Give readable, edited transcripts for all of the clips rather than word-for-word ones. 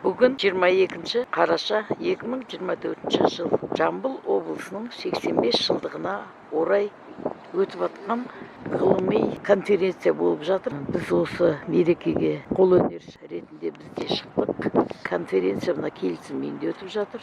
Бүгін 22 қараша 2024 жыл. Жамбыл облысының 85 жылдығына орай өтіп жатқан ғылыми конференция болып жатыр. Біз осы мерекеге қолөнерші ретінде біз де шықтық. Конференция мына Келісім үйінде өтіп жатыр.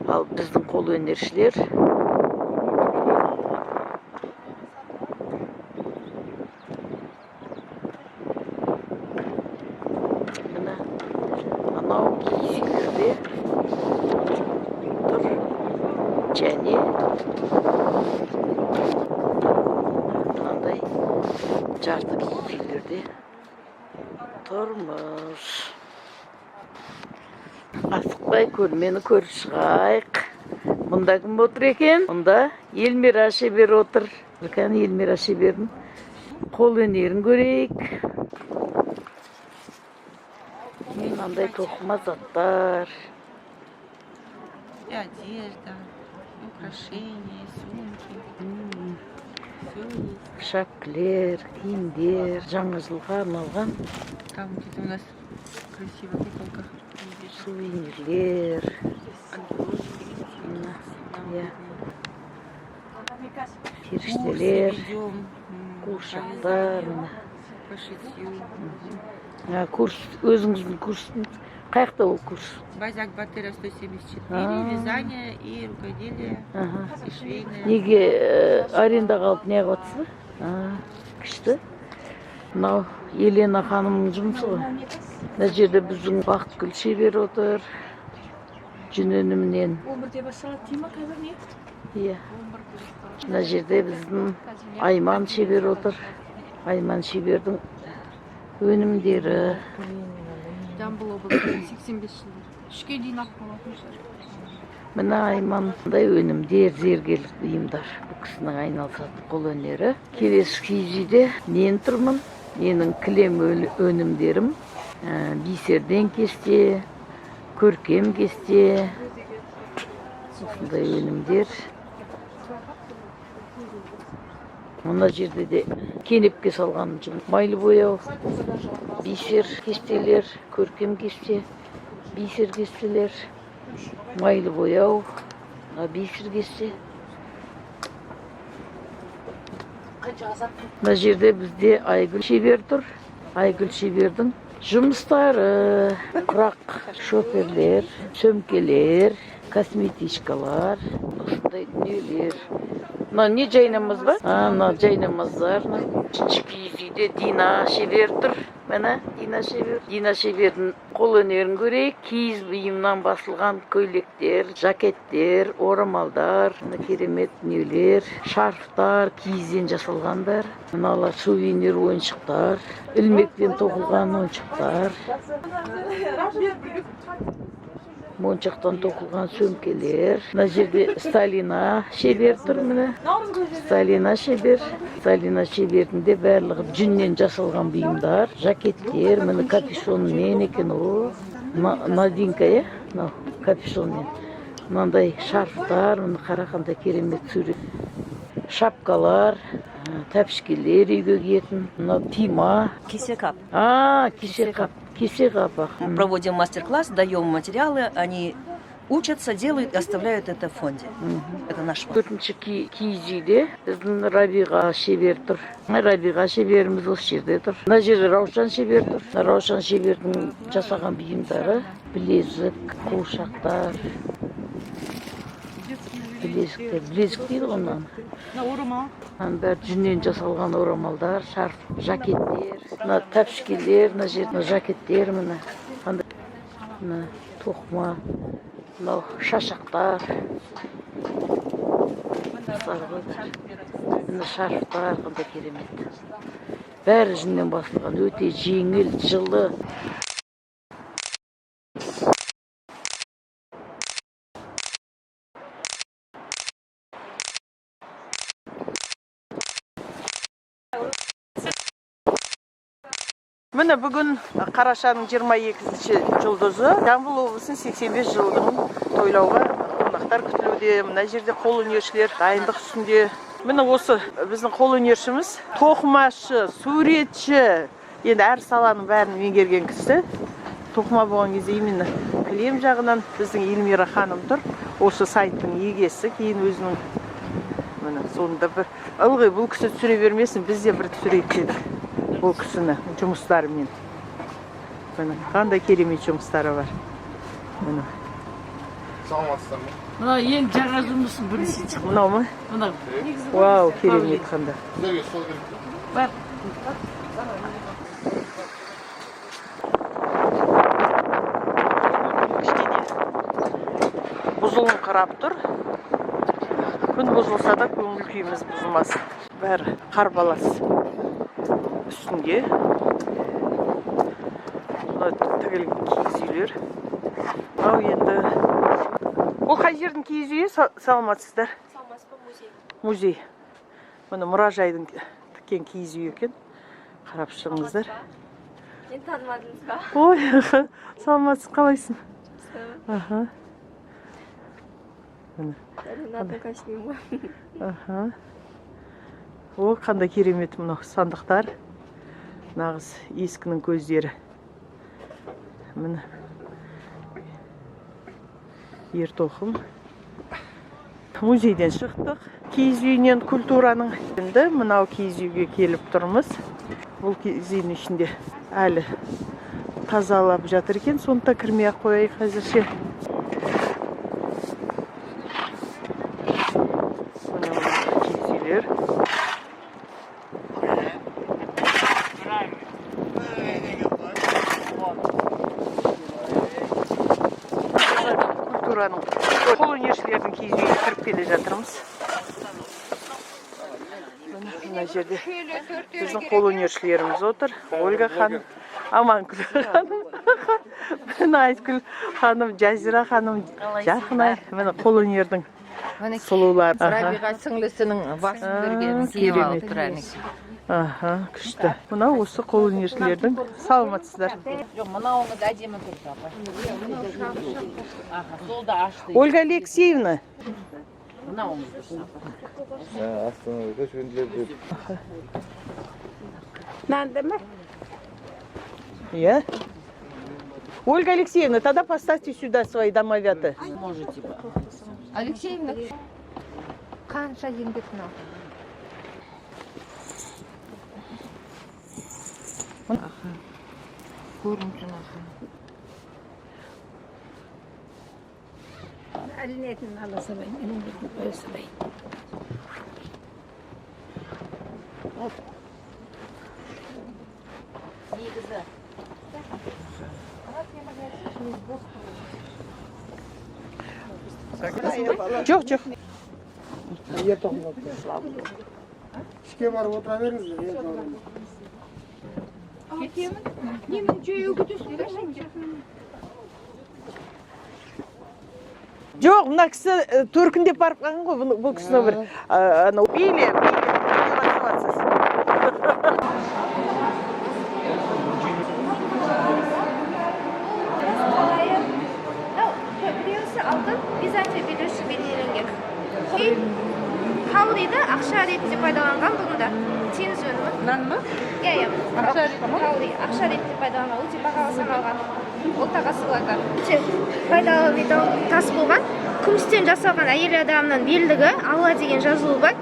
Ал біздің қолөнершілер міне анау киіз үйлерде тұр және мынандай жарты киіз үйлерде тұрмыз. Асықпай көрмені көріп шығайық. Мұнда кім отыр екен? Мұнда Елмира шебер отыр. Кәне, Елмира шебердің қолөнерін көрейік. Мынандай тоқыма заттар. И одежда, и украшения, и сумки. Все есть. Шәпкілер, киімдер, жаңа жылға арналған. Там где-то у нас красивая куколка. Видишь? Сувенирлер. Ангелочки какие-то. Мына, Всегда иә. выгодные. Курсы Періштелер, ведем. Қуыршақтар, міне. По шитью. А, курс, өзіңіздің курсыңыз қай жақта ол курс? Базяк Батыра 174, А. вязание и рукоделие, и швейное. Неге арендаға алып не қылып жатсыз ба? А, күшті. Мынау Елена ханымның жұмысы ғой. Мына жерде біздің Бақытгүл шебер отыр, жүн өнімінен. 11-де басталады дей ма қазір, не? Иә, мына жерде біздің Айман шебер отыр. Айман шебердің өнімдері. Жамбыл облысы 85 жыл. 3-ке дейін ақ болатын шығар. Міне, Айман, мындай өнімдер, зергерлік бұйымдар, бұл кісінің айналысатын қолөнері. Келесі киіз үйде мен тұрмын. Менің кілем өнімдерім, бисерден кесте, көркем кесте, осындай өнімдер. Мына жерде де кенепке салған майлы бояу, бисер кестелер, көркем кесте, бисер кестелер, майлы бояу, мына бисер кесте. Мына жерде бізде Айгүл шебер тұр. Айгүл шебердің жұмыстары: құрақ шоперлер, сөмкелер, косметичкалар, осындай дүниелер. Мынау не, жайнамаз ба? А, мынау жайнамаздар. Мына үшінші киіз үйде Дина шебер тұр. Міне, Дина шебер. Дина шебердің қолөнерін көрейік. Киіз бұйымнан басылған көйлектер, жакеттер, орамалдар, мына керемет дүниелер, шарфтар, киізден жасалған бәрі. Мыналар сувенир ойыншықтар, ілмекпен тоқылған ойыншықтар, моншақтан тоқылған сөмкелер. Мына жерде Сталина шебер тұр, міне. Сталина шебер. Сталина шебердің де барлығы жүннен жасалған бұйымдар, жакеттер, міне, капюшонмен екен. О, новинка, иә, мынау капюшонмен. Мынандай шарфтар, міне, қара, қандай керемет сурет. Шапкалар, тәпішкелер, үйге киетін. Мынау пима. Кесекап. А, кесе қап, кесе қап. Проводим мастер-класс, даем материалы, они учатся, делают и оставляют это в фонде. Это наш фонд. Төртінші киіз үйде біздің Рабиға шебер тұр. Рабиға шеберіміз осы жерде тұр. Мына жерде Раушан шебер тұр. Раушан шебердің жасаған бұйымдары: білезік, қуыршақтар, білезіктер, білезік дейді ғой мынаны. Мына орамал. Мынаның бәрі жүннен жасалған орамалдар, шарф, жакеттер, мына тәпішкелер, мына жерде мына жакеттер, міне, қандай, мына тоқыма, мынау шашақтар, қыздар ғой бәрі. Міне, шарфтар қандай керемет, бәрі жүннен басылған, өте жеңіл, жылы. Міне, бүгін қарашаның 22 жұлдызы, Жамбыл облысының 85 жылдығын тойлауға қонақтар күтілуде. Мына жерде қолөнершілер дайындық үстінде. Міне, осы біздің қолөнершіміз тоқымашы, суретші, енді әр саланың бәрін меңгерген кісі. Тоқыма болған кезде именно кілем жағынан біздің Эльмира ханым тұр, осы сайттың егесі. Кейін өзінің, міне, сонда бір ылғи бұл кісі түсіре бермесін, біз де бір түсірейік дедік бұл кісіні жұмыстарымен. Міне, қандай керемет жұмыстары бар, міне. Саламатсыздар ма? Мына ең жаңа жұмысым, бірінші шықты. Мынау ма? Мына. Вау, керемет қандай! Сіздерге стол керек пе? Бар. Кішкене бұзылыңқырап тұр. Күн бұзылса да, көңіл күйіміз бұзылмасын. Бәрі қарбалас үстінде. Мына тігілген киіз үйлер. Мынау енді, ол қай жердің киіз үйі? Саламатсыздар? Музей. Міне, мұражайдың тіккен киіз үйі екен, қарап шығыңыздар. Мені танымадыңыз ба? Ой, саламатсыз, қалайсың? Аха. Рената Касимова. Аха. О, қандай керемет мынау сандықтар. Нағыз ескінің көздері. Міне. Ер тоқым. Музейден шықтық. Киіз үйінен, культураның. Енді мынау киіз үйге келіп тұрмыз. Бұл киіз үйдің ішінде әлі тазалап жатыр екен, сондықтан кірмей ақ қояйық әзірше. Міне, мына киіз үйлер. Культураның, қолөнершілердің киіз үйіне кіріп келе жатырмыз. Міне, мына жерде біздің қолөнершілеріміз отыр. Ольга ханым, Аманкүл ханым, міне, Айткүл ханым, Жазира ханым, Жарқынай, міне, қолөнердің сұлулары. Аха. Рабиға сіңлісінің басын бергенін киіп Керемет. алып тұр, әнекей. Аха, күшті. Мынау осы қолөнершілердің. Саламатсыздар? Жоқ, мынауыңыз әдемі тұр, апа. Аха, сол да ашты. Ольга Алексеевна. Мынауыңыз дұрыс, апа. Астана көшпенділер деп. Иә. Ольга Алексеевна, тогда поставьте сюда свои домовята. Можете. Алексеевна. Қанша еңбек мынау! Аха. Көрінсін, аха. Ілінетін ала салайын, ілінетін қоя салайын. Негізі. Жоқ, жоқ. Ішке барып отыра беріңіздер. Ер тоқым. Немен жаяу кетесің? Жоқ, мына кісі төркіндеп барып қалған ғой, бұл кісіні бір анау биле, биле, биле. Қалайы. Мынау біреусі алтын, Византия билеушісі бейнеленген. Кауриді ақша ретінде пайдаланған бұрында. Теңіз өнімі. Нан ба? Иә. Ақша ретінде ма? Каури ақша ретінде пайдаланған, өте бағалы саналған орта ғасырларда. Өте пайдалы металл тас болған. Күмістен жасалған әйел адамның белдігі, Алла деген жазуы бар.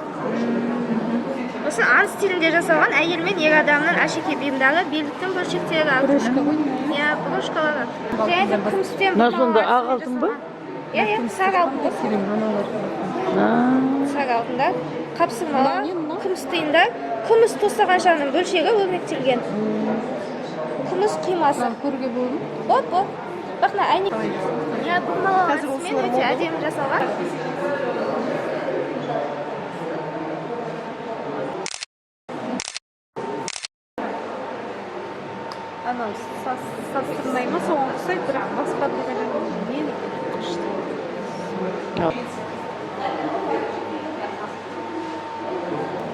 Сосын ан стилінде жасалған әйел мен ер адамның әшекей бұйымдары, белдіктің бөлшектері. Иә, брошкалар. Және де күмістен Мына сонда бұқалар ақ алтын ба? Иә, сары алтын осы. Сары алтындар, қапсырмалар, күміс тиындар, күміс тостағаншаның бөлшегі өрнектелген. Күміс құймасы. Көруге болады ма? Вот, вот. Бірақ мына әйнек. Иә, бұрмалау әдісімен өте әдемі жасалған. Анау састырнай ма, соған ұқсайды, бірақ басқа бір не екен? Күшті.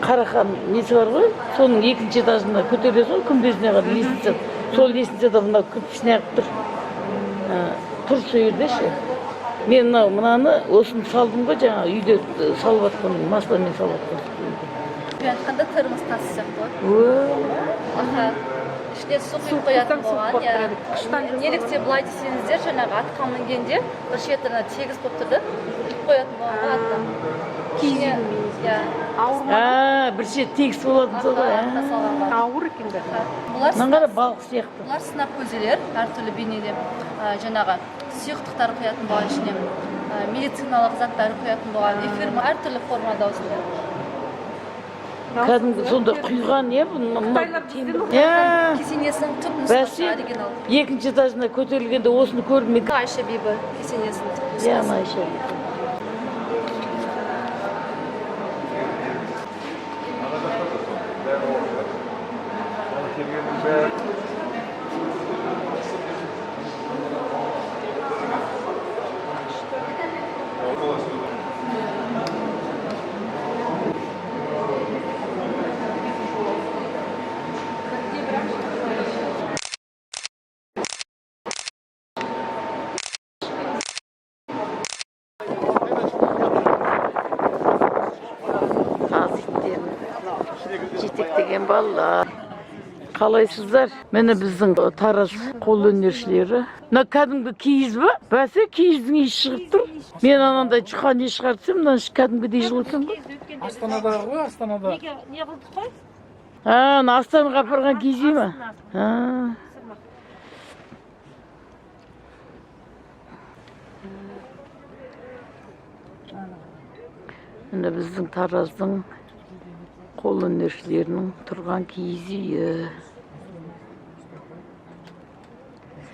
Қарахан несі бар ғой, соның екінші этажына көтерілесің ғой, күмбезіне қарай лестница. Сол лестницада мынау кірпішіне ағып тұр. Тұр сол жерде ше. Мен мынау мынаны, осыны салдым ғой, жаңағы үйде салып жатқан, масломен салып жатқан. Айтқанда термос тасы сияқты ғой. Ө. Аха. Ішіне су құйып қоятын болған, иә. Неліктен былай десеңіздер, жаңағы атқа мінгенде бір шеті ана тегіс болып тұрды, іліп қоятын болған ғой атты. Киіз, иә. Ауыр ма? А, бір шеті тегіс болатын сол ғой. Атқа салғанға. Ауыр екен бәрі. Бұлар Мынаны қара, балық сияқты. Бұлар сынап көзелер, әртүрлі бейнеде. Жаңағы сұйықтықтар құятын болған ішіне, медициналық заттар құятын болған, эфир әртүрлі формада осындай. Кәдімгі сонда құйған, иә, бұны? Қытайлар бізден Иә. Кесенесінің түп нұсқасы, Бәсе, оригинал. Екінші этажына көтерілгенде осыны көрдім мен. Айша бибі кесенесінің түп Иә, нұсқасы. ана Айша. Таз иттерін жетектеген балалар. Қалайсыздар? Міне, біздің Тараз қолөнершілері. Мына кәдімгі киіз ба? Бәсе, киіздің иісі шығып тұр. Мен анандай жұқа не шығартсам, мына кәдімгідей жылы екен ғой. Астанадағы ғой, Астанада. Не қылдық қой? А, ана Астанаға апарған киіз үй ма? А. Міне, біздің Тараздың қолөнершілерінің тұрған киіз үйі.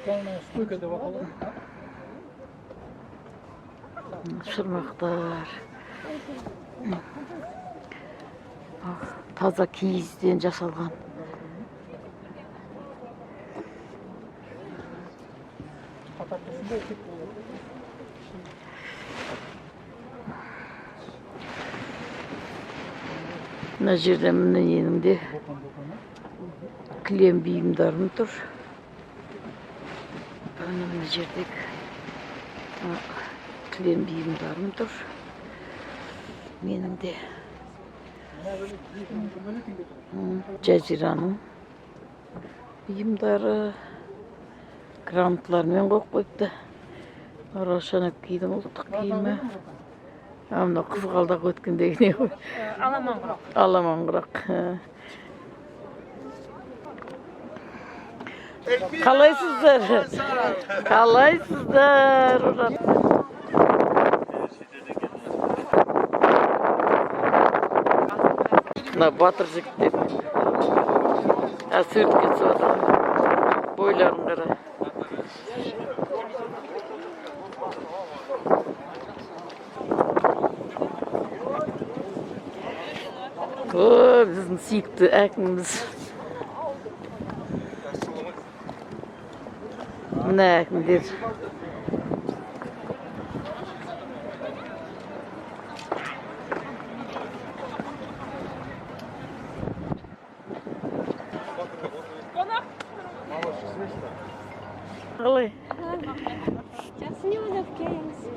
Музыкальная стойка деп аталады. Шырмақтар. Таза киізден жасалған. Қатар тұрсын да, тек болады. Мына жерде, міне, менің де Боқан, боқан, а? кілем бұйымдарым тұр. Міне, мына жердегі кілем бұйымдарым тұр. Менің де. Мына бөлек 2000 теңге тұрады. Жазираның бұйымдары грамоталармен қойып қойыпты. Раушан әпкейдің ұлттық киімі. А, мынау қызғалдақ өткендегі не ғой? Аламан құрақ. Аламан құрақ. Қалайсыздар? Қалайсыздар? Ура! Мына батыр жігіттер. А, суретке түсіп жатыр. Бойларын қара. О, біздің сүйікті әкіміміз. Мына әкімдер. Қалай? Жақсы, не ойлап келдіңіз?